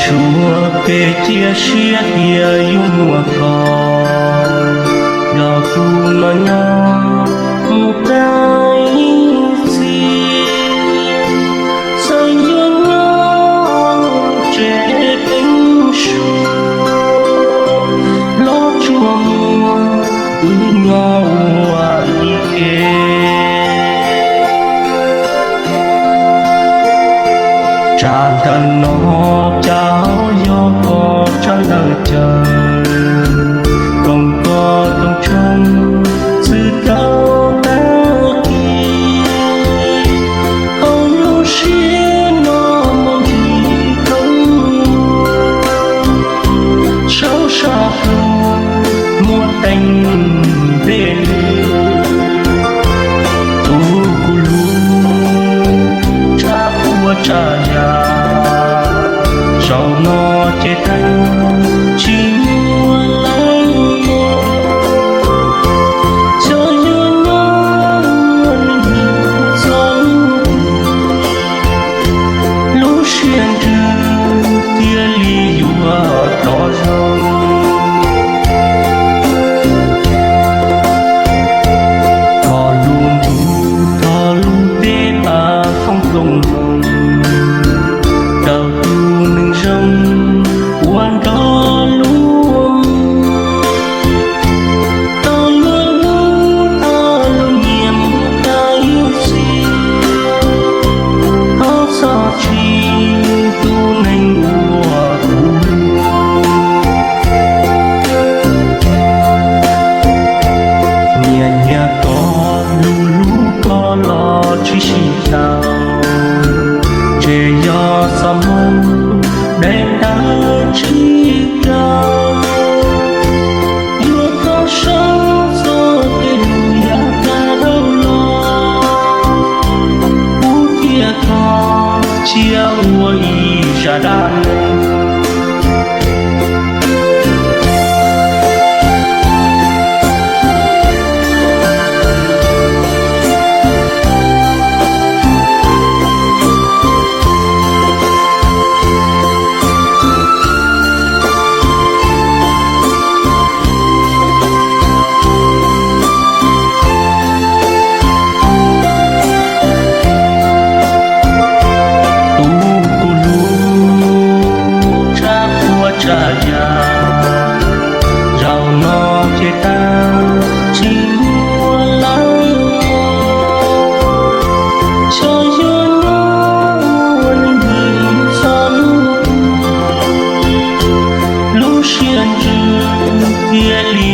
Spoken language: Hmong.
Tsuas kev cia siab tias yuav muaj koj nrog kuv no nyob mus tag ib txhis. Txawm yuav nyob tsev teev su los tsuas muaj wb nyob ua ib ke. Tsam ntawm no cas yog koj tsam ntawm caw, koom koj toom tshoob txwm tau tag kis. Hauv lub siab no muaj ntsis koob, saum sab plhu muaj teeb npe lwm. Tus kuv hlub, tsam ua tsam yam, zaum no ces tag tsis muaj leej. Xyov yuav nyob ua neej txog lub siab ntsws thiaj li yuav rov zoo. Thov lub ntuj, thov lub teb tas foob koom mloog rau tus neeg zoo uas nrog luag mus. Tau luag hlub, tau luag nyiam mus tag ib txhis, thov txhob tsim tus neeg uas kuv hlub. Nyiam nyiam koj, hlub hlub koj los tsis sib tau, ntshe yog txoj hmoo dai ntawd tsis raug. Yuav tau saib txoj kev hlub yav tag dhau los, kuv thiab koj cia ua ib zaj dab neeg. Tus kuv hlub, tsam ua tsam yam, zaum no ces tag tsis muaj leej. Xyov yuav nyob ua neej txog lub siab ntsws thiaj li